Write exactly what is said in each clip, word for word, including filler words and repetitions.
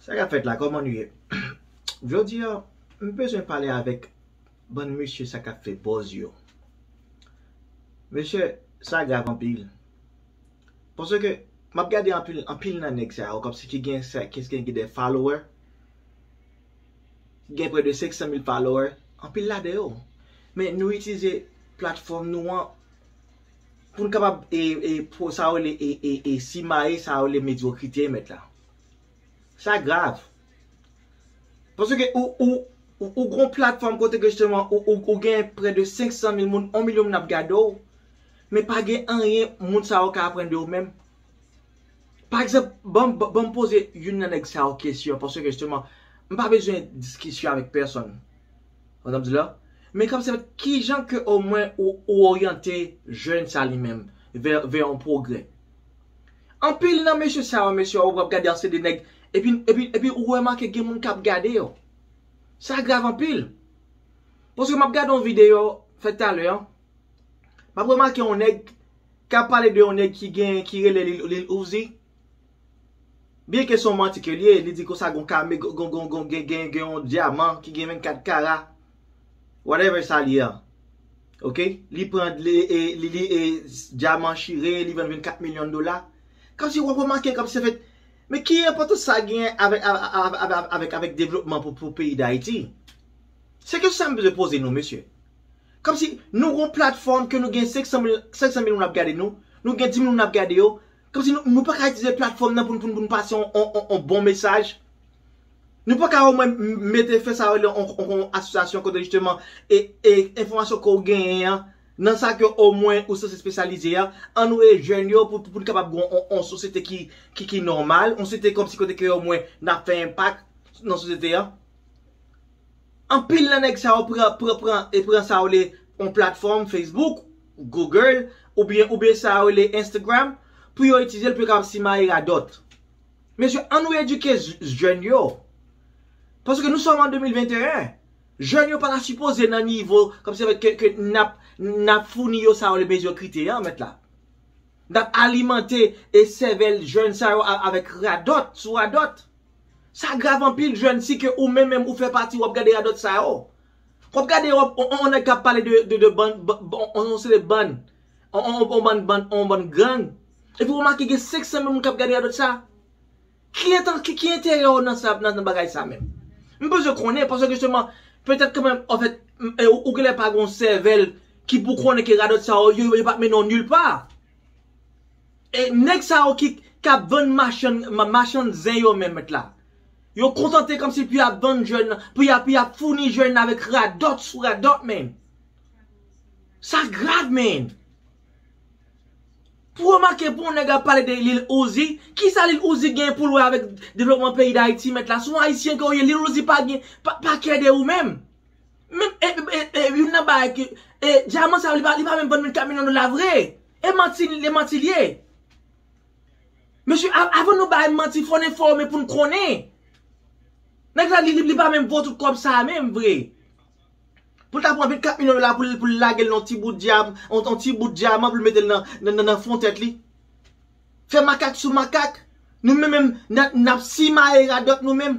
Sa k ap fèt la, kòman nou ye? Jodi a, m bezwen pale avèk bann mesye sa k ap fè buzz yo. Mesye, sa grav anpil. Paske m ap gade anpil, anpil nan nèg sa yo, kòmsi ki gen sa, ki gen de follower, ki gen prè de senk san mil follower, anpil ladan yo. Men nou itilize platfòm nou an pou n kapab, e, e, pou sa yo rele, e, e, e, simaye sa yo rele medyokrite, mèt la. Sa grav. Paske ou, ou, ou, ou gon platfòm kote ke jisteman ou, ou, ou gen prè de senk san mil moun, yon milyon moun ap gade w, men pa gen anyen moun sa yo ka aprann de ou menm. Pa egzanp, ban m, ban m poze youn nan nèg sa yo kesyon, paske jisteman, m pa bezwen diskisyon avèk pèsonn. Ou konprann sa m di la? Men kòmsi, kijan ke omwen ou, ou oryante jèn sa li menm vè, vè yon pwogrè? Anpil nan mesye sa yo, mesye, w ap gade yon seri de nèg, epi, epi, epi ou remake gen moun k ap gade yo. Sa grav anpil. Paske m ap gade yon videyo fèt talè an. M ap remake yon nèg k ap pale de yon nèg ki gen, ki rele Lil, Lil Uzi. Byenke se yon manti ke li ye, li di konsa gon kame, gon, gon, gon, gon, gen, gen, gen yon dyaman ki gen vennkat kara. Whatever sa li ye an. Ok? Li pran, li, e, li, li, e, dyaman chire, li vann vennkat milyon dola. Kòmsi w ap remake, kòmsi se fèt. Men ki enpòtans sa genyen avèk, avèk, avèk, avèk, avèk devlopman pou, pou peyi Dayiti? Se kesyon sa m bezwen poze nou, mesye. Kòmsi nou gon platfòm ke nou gen senk san mil, senk san mil moun ap gade nou, nou gen di mil moun ap gade yo. Kòmsi nou, nou pa ka itilize platfòm nan pou n, pou n, pou n pase on, on, on, on bon mesaj. Nou pa ka omwen m, mete fè sa yo rele on, on, on asosyasyon kote jisteman e, e enfòmasyon ke w genyen an, nan sa ke omwen ou sanse espesyalize a, ann nou ede jèn yo pou, pou, pou n kapab gen on, on, on sosyete ki, ki, ki nòmal, on sosyete kòmsi kote ke omwen n ap fè enpak nan sosyete a. Anpil nan nèg sa yo pran, pran, pran, e pran sa yo rele on platfòm Facebook, Google, oubyen, oubyen sa yo rele Instagram, pou yo itilize l pou yo kapab simaye radòt. Mesye, ann nou edike j, jèn yo. Paske nou sòm an de mil venteyen. Jèn yo pa ta sipoze nan nivo, kòmsi avèk ke, ke n ap, n ap founi yo sa yo rele medyokrite an, mèt la. N ap alimante e sèvèl jèn sa yo a, avèk radòt sou radòt. Sa grav anpil, jèn, si ke ou menm, menm ou fè pati, w ap gade radòt sa yo. W ap gade, w ap, on, on, on nèg k ap pale de, de, de bann, ban, ban, on, on seri de bann, on, on, on bann, bann, on bann gang. Epi w remake gen senk san mil moun k ap gade radòt sa. Ki entan-, ki, ki enterè w nan sa, nan, nan bagay sa menm? M bezwen konnen, paske jisteman, petèt kanmenm, anfèt, m, e, ou, ou genlè pa gon sèvèl ki pou konnen ke radòt sa yo, yo, yo p ap mennen w nil pa. E nèg sa yo ki, k ap vann machann, ma, machann zen yo menm, mèt la. Yo kontante kòmsi pou y ap vann jèn nan, pou y ap, pou y ap founi jèn nan avèk radòt sou radòt, menm. Sa grav, menm. Pou remake pou yon nèg ap pale de Lil Uzi, kisa Lil Uzi gen pou l wè avèk devlopman peyi Dayiti, mèt la? Se yon Ayisyen ke w ye, Lil Uzi pa gen, pa, pa kè de ou menm. Menm, e, e, e, youn nan bagay ke, e, dyaman sa yo, li pa, li pa menm vann vennkat milyon dola vre. E manti, e manti l ye. Mesye, a, avan nou bay manti, fò n enfòme pou n konnen. Nèg la, li, li, li pa menm vo tout kòb sa a menm vre. Pou l ta pran vennkat milyon dola pou l, pou l lage l nan yon ti bout dyam, yon, yon ti bout dyaman pou l mete l nan, nan, nan, nan fon tèt li. Fè makak sou makak. Nou menm, menm, n ap, n ap simaye radòt nou menm.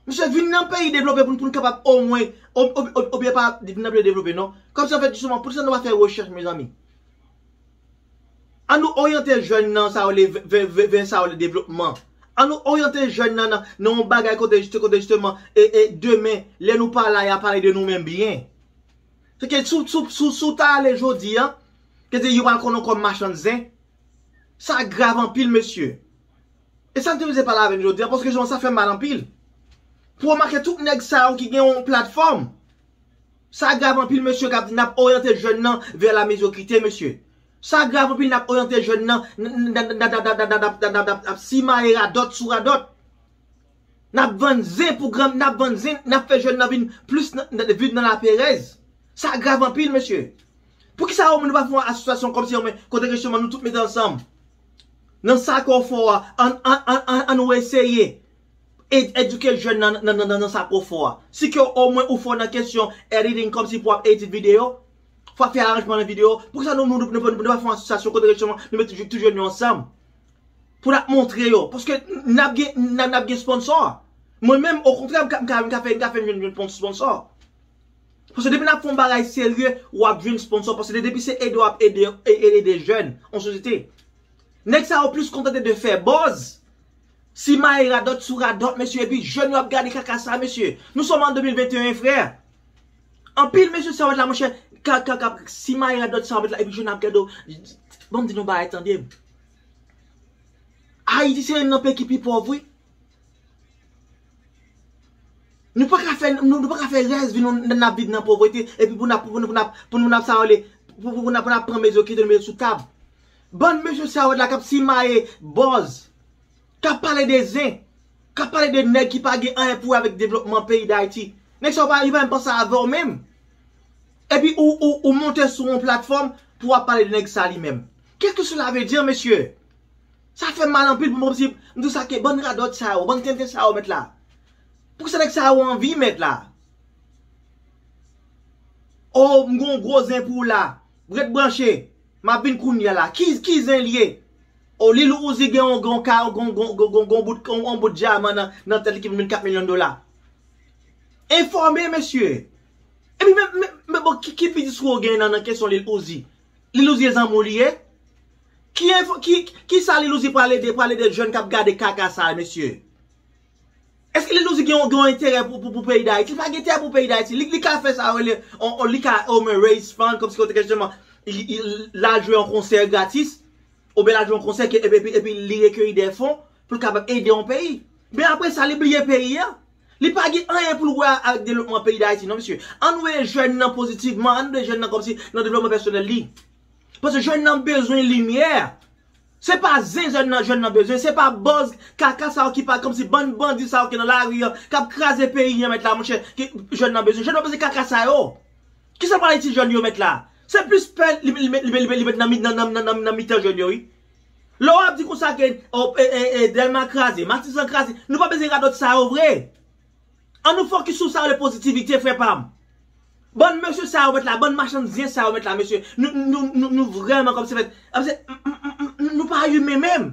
Mesye, vin nan peyi devlope pou n, pou n kapab omwen, ob-, ob-, ob-, oubyen pa vin nan peyi devlope, non. Kòmsi, anfèt, jisteman, poukisa nou pa fè rechèch, mezanmi? An nou oryante jèn nan sa yo rele vè, vè, vè, vè sa yo rele devlopman. An nou oryante jèn nan nan, nan yon bagay kote jiste-, kote jisteman, e, e demen, lè nou pa la, y a pale de nou menm byen. Se ke sou, sou, sou, sou ta ale jodi a, ke se yo pral konnen w kòm machann zen. Sa grav anpil, mesye. E sa m te vle pale avè n jodi a, paske jan sa fè mal anpil. Pou remake tout nèg sa yo ki gen yon platfòm. Sa grav anpil, mesye, k ap, n ap oryante jèn nan vè la medyokrite, mesye. Sa grav anpil, n ap oryante jèn nan, n, n, n, n, n, n, n, n ap simaye radòt sou radòt. N ap vann zen pou gran, n ap vann zen, n ap fè jèn nan vin plis nan, nan, viv nan laperèz. Sa grav anpil, mesye. Poukisa omwen nou pa fè yon asosyasyon kòmsi omwen kote ke jisteman nou tout mete ansanm? Nan sa ke w fò a, an, an, an, an, an nou eseye ed-, edike jèn nan, nan, nan, nan, nan sa ke w fò a. Si ke omwen ou fò nan kesyon editing kòmsi pou w ap edit videyo, pou w ap fè aranjman nan videyo, poukisa nou, nou, nou, nou, nou pa fè yon asosyasyon kote ke jisteman nou mete tout, tout jèn yo ansanm? pou n ap montre yo. Paske n ap gen, n ap, n ap gen sponsò. Mwen menm, okontrè, m ka, m ka, m ka fè, m ka fè yon, yon sponsò. Paske depi n ap fè yon bagay serye, w ap jwenn sponsò. Paske depi se ede w ap ede, e- e- ede jèn an sosyete. Nèg sa yo plis kontante de fè buzz. Simaye radòt sou radòt, mesye, epi jèn yo ap gade kaka sa, mesye. Nou sòm an de mil venteyen, frè. Anpil mesye sa yo mèt la, monchè, ka, ka, ka, simaye radòt sa yo mèt la, epi jèn ap gade yo. Ban m di nou bagay, tande m. Ayiti se youn nan peyi ki pi pòv, wi. Nou pa ka fè, nou, nou pa ka fè rès vi nou n ap viv nan povrete, epi pou n ap, pou nou, pou n ap, pou nou n ap sa rele, pou, pou, pou n ap, pou n ap pran medyokrite, nou mete sou tab. Bann mesye sa yo la k ap simaye buzz, k ap pale de zen, k ap pale de nèg ki pa gen anyen pou wè avèk devlopman peyi Dayiti. Nèg sa yo pa, yo pa menm panse avè w menm. Epi ou, ou, ou monte sou yon platfòm pou w ap pale de nèg sa li menm. Qu'est-ce que cela veut dire, mesye? Sa fè m mal anpil pou mwen, si m di sa ke bann radòt sa yo, bann tenten sa yo mèt la. Poukisa nèg sa yo anvi mèt la? O, m gon gwo zen pou w la. Ret branche. M ap vin kounye a la. Ki, ki zen l ye? O, Lil Uzi gen yon, gen yon ka, gen, gen, gen, gen, gen bout, yon, yon bout dyaman nan, nan tèt li ki vin kat milyon dola. Enfòme, mesye. Epi men, men, men bon, ki, ki pi diskou w gen nan, nan kesyon Lil Uzi? Lil Uzi e zanmi w li ye? Ki enfo, ki, ki sa Lil Uzi pral ede, pral ede jèn k ap gade kaka sa a, mesye? Èske Lil Uzi gen yon, gen yon enterè pou, pou, pou peyi Dayiti? Li pa gen enterè pou peyi Dayiti. Li, li ka fè sa yo rele, on, on, li ka, o mwen, raise fund, kòmsi kote kèsyon, li, li, l al jwe yon konsè gratis, oubyen l al jwe yon konsè ke, epi, epi, epi li rekeyi de fon pou l kapab ede yon peyi. Men apre sa, li bliye peyi a. Li pa gen anyen pou l wè avèk devlopman peyi Dayiti, non, mesye. Ann wè jèn nan pozitivman, ann wè jèn nan kòmsi nan devlopman pèsonèl li. Paske jèn nan bezwen limyè. Se pa zen jèn nan, jèn nan bezwen, se pa buzz kaka sa yo ki pa kòmsi bann bandi sa yo ki nan lari an, k ap kraze peyi an mèt la, monchè, ki jèn nan bezwen. Jèn nan bezwen kaka sa yo. Kisa pral iti jèn yo mèt la? Se plis pè li, li, li, li, li met nan, mi- nan, nan, nan, nan, nan mitan jèn yo, wi. Lè w ap di konsa ke, o, e, e, e, Dèlma kraze, Matisan kraze, nou pa bezwen radòt sa yo vre. Ann nou fokis sou sa yo, le pozitivite, frè pa m. Bann mesye sa yo mèt la, bann machann zen sa yo mèt la, mesye. Nou, nou, nou, nou vrèman kòmsi fèt. Kòmsi, m- m- m- m- nou pa imen menm.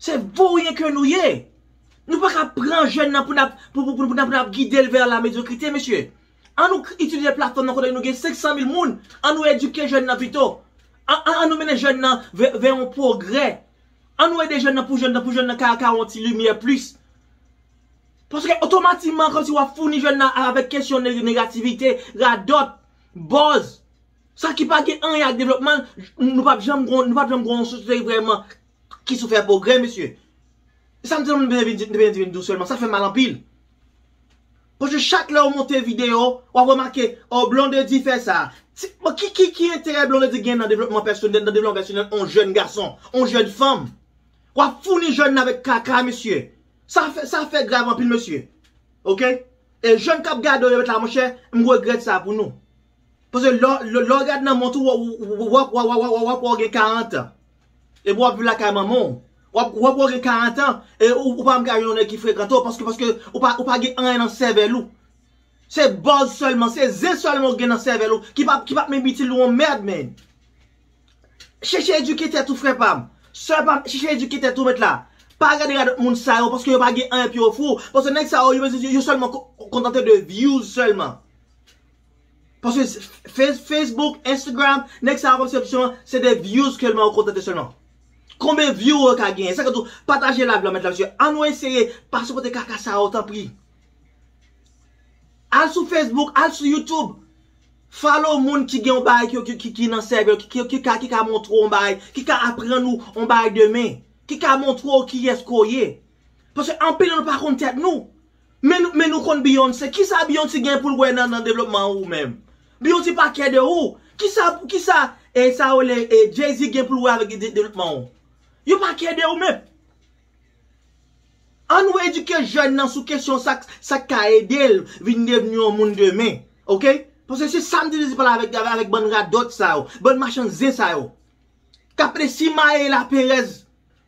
Se voryen ke nou ye. Nou pa ka pran jèn nan pou n ap, pou, pou, pou, pou n ap, pou n ap gide l vè la medyokrite, mesye. Ann nou k- itilize platfòm nan kote nou gen senk san mil moun. Ann nou edike jèn nan pito. Ann, ann, ann nou mennen jèn nan vè, vè yon pwogrè. Ann nou ede jèn nan pou jèn nan, pou jèn nan ka, ka wè yon ti limyè plis. Paske otomatikman, kòmsi w ap founi jèn nan avèk kesyon ne- negativite, radòt, buzz, sa ki pa gen anyen ak devlopman, nou p ap janm gon, nou p ap janm gon yon sosyete vrèman ki sou fè pwogrè, mesye. Sa m di nou, nou bezwen vin, nou bezwen vin dous sèlman, sa fè mal anpil. Paske chak lè w monte videyo, w ap remake, o, Blondedy fè sa. Ti- bon, ki, ki, ki enterè Blondedy gen nan devlopman pèsonèl, nan devlopman pèsonèl yon jèn gason, yon jèn fanm? W ap founi jèn nan avèk kaka, mesye. Sa fè, sa fè grav anpil, mesye. Oke? E jèn k ap gade w yo mèt la, monchè, m regrèt sa pou nou. Paske lè, lè, lè w gade nan mont ou, w ap, w ap, w ap, w ap, w ap, w ap, w ap gen karant an. Epi w ap viv lakay manman w. W ap, w ap, w ap gen karant an, e ou, ou pa menm ka jwenn yon nèg ki frekante w, paske, paske ou pa, ou pa gen anyen nan sèvèl ou. Se buzz sèlman, se zen sèlman ou gen nan sèvèl ou, ki p ap, ki p ap menm itil ou yon mèd, man. Chèche edike tèt ou, frè pa m. Sè pa m, chèche edike tèt ou, mèt la. Pa gade radòt moun sa yo, paske yo pa gen anyen pou yo ofri w. Paske nèg sa yo, yo, yo, yo sèlman ko- kontante de views sèlman. Paske s- Face- Facebook, Instagram, nèg sa yo kòmsi se, se de views sèlman yo kontante sèlman. Konbyen view yo ka genyen? Sa k tou pataje live la, mèt la, mesye. Ann nou eseye pa sipòte kaka sa yo, tanpri. Al sou Facebook, al sou YouTube. Follow moun ki gen yon bagay ki, ki, ki, ki nan sèvèl, ki, ki, ki ka, ki ka montre w yon bagay, ki ka aprann ou yon bagay demen, ki ka montre w kiyès ke w ye. Paske anpil nan nou pa konn tèt nou. Men, nou- men nou konn Beyoncé. Kisa Beyoncé gen pou l wè nan, nan devlopman ou menm? Beyoncé pa kè de ou. Kisa, kisa, e, sa yo le, e, Jay-Z gen pou l wè avèk de- devlopman ou? Yo pa kè de ou menm. Ann nou edike jèn nan sou kesyon sa, sa k ka ede l vin devni yon moun demen. Oke? Paske se sa m te vle di pale avèk, avèk, avèk bann radòt sa yo, bann machann zen sa yo. K ap pede simaye laperèz.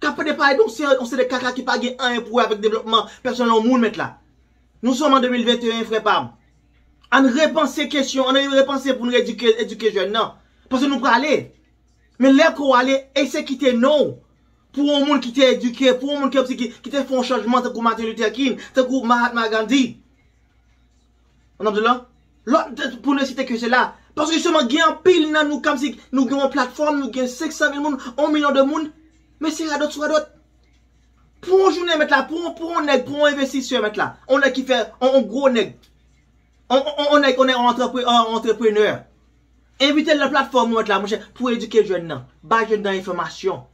K ap pede pale de yon seri, yon seri de kaka ki pa gen anyen pou wè avèk devlopman pèsonèl yon moun, mèt la. Nou sòm an de mil venteyen, frè pa m. Ann repanse kesyon, ann repanse pou nou edike, edike jèn nan. Paske nou prale. Men lè ke w ale, eseye kite non w. Pou yon moun ki te edike, pou yon moun ki, ki, ki te fè yon chanjman tankou Martin Luther King, tankou Mahatma Gandhi. Ou konprann la? Lòt, pou ne site ke sela. Paske jisteman, gen anpil nan nou, kòmsi nou gen yon platfòm, nou gen senk san mil moun, yon milyon de moun, men se radòt sou radòt. Pou yon jounen, mèt la, pou yon, pou yon nèg, pou yon envestisè, mèt la, yon nèg ki fè, yon, yon gwo nèg, yon, yon, yon nèg, yon nèg, yon antrepre-, yon antreprenè, envite l nan platfòm ou, mèt la, monchè, pou edike jèn nan, bay jèn nan enfòmasyon.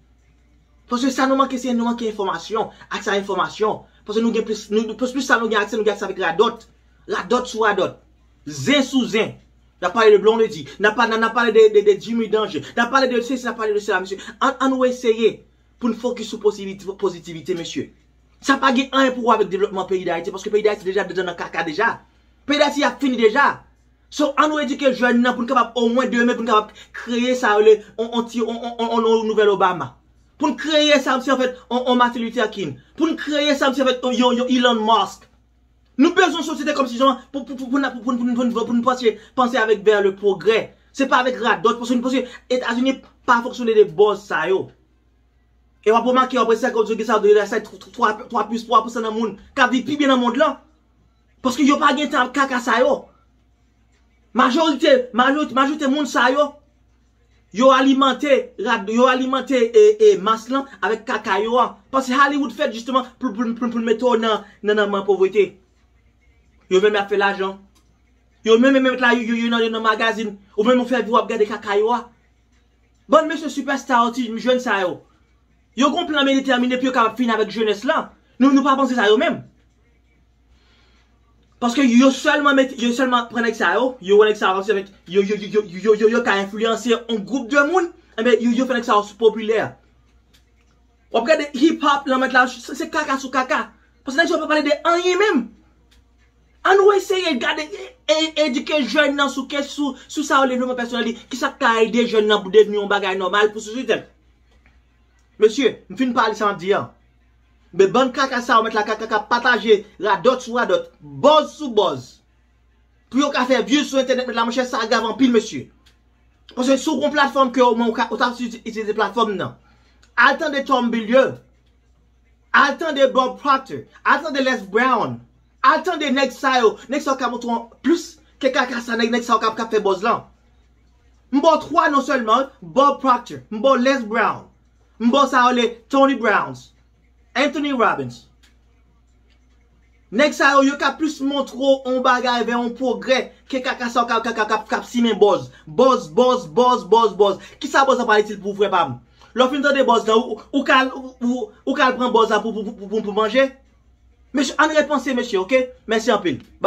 Paske sa nou manke, se nou manke enfòmasyon, aksè a enfòmasyon. Paske nou gen plis, nou, plis, plis sa nou gen aksè, nou gen aksè avèk radòt. Radòt sou radòt. Zen sou zen. N ap pale de Blondedy, n ap pa-, n ap pale de, de, de Jimmy Danger, n ap pale de sesi, n ap pale de sela, mesye. Ann, ann nou eseye pou n fokis sou positivite, pozitivite, mesye. Sa pa gen anyen pou wè avèk devlopman peyi Dayiti, paske peyi Dayiti deja dedan nan kaka deja. Peyi Dayiti ap fini deja. So, ann nou edike jèn nan pou n kapab omwen demen, pou n kapab kreye sa yo rele on, on ti, on, on, on, on nouvèl Obama. Pou n kreye sa, misye, anfèt, on, on Martin Luther King. Pou n kreye sa, misye, anfèt, on, yon, yon Elon Musk. Nou bezwen yon sosyete kòmsi jan pou, pou, pou, pou, pou, pou, pou, pou, pou n panse, panse avèk vers le progrès. Se pa avèk radòt, paske nou panse Etazini pa fonksyone de bòz sa yo. E w ap remake, w ap wè sa, kòmsi gen sa, de la, sa, twa, twa, twa plis, twa pousan nan moun k ap viv pi byen nan mond lan. Paske yo pa gen tan ak kaka sa yo. Majorite, majorite, majorite moun sa yo, yo alimante, rad-, yo alimante, e, e, mas lan avèk kaka yo a. Paske Hollywood fèt jisteman pou, pou, pou, pou mete w nan, nan, nan men povrete. Yo menm y ap fè lajan. Yo menm, menm la, yo, yo, yo nan, yo nan magazin. Ou menm ou fè vi w ap gade kaka yo a. Bann mesye sipèsta yo, ti jèn sa yo. Yo gon plan men detèmine pou yo kapab fini avèk jenès lan. Nou, nou pa panse sa yo menm. Paske yo sèlman met, yo sèlman pran nèg sa yo, yo wè nèg sa yo, yo, yo, yo ka enfliyanse yon gwoup de moun, enben, yo, yo fè nèg sa yo popilè. W ap gade hip hop lan mèt la, se, se kaka sou kaka. Paske nèg sa yo pa pale de anyen menm. Ann nou eseye gade, e, e, edike jèn nan sou ke, sou, sou sa yo devlopman pèsonèl li, kisa k ka ede jèn nan pou devni yon bagay nòmal pou sosyete l. Mesye, m fin pale sa m ap di an. Men bann kaka sa yo mèt la kaka k ap pataje radòt sou radòt, buzz sou buzz. Pou yo ka fè views sou entènèt mèt la, monchè, sa grav anpil, mesye. Paske si w gon platfòm ke omwen ou ka, ou t ap itilize platfòm nan. Al tande Tom Bilyeu. Al tande Bob Proctor. Al tande Les Brown. Al tande nèg sa yo. Nèg sa yo ka montre w plis ke kaka sa, nèg, nèg sa yo k ap, k ap fè buzz lan. M ba w twa non sèlman, Bob Proctor, m ba w Les Brown, m ba w sa yo rele Tony Browns, Anthony Robbins. Nèg sa yo, yo ka plis montre w yon bagay vè yon pwogrè ke kaka sa yo k ap, k ap, k ap, k ap simen buzz. Buzz, buzz, buzz, buzz, buzz. Kisa buzz lan pral itil pou ou, frè pa m? Lè w fin tande buzz lan, ou, ou ka al, ou, ou, ou ka al pran buzz la pou, pou, pou, pou, pou, pou manje? Mesye, ann repanse, mesye, oke? Mèsi anpil. Bye.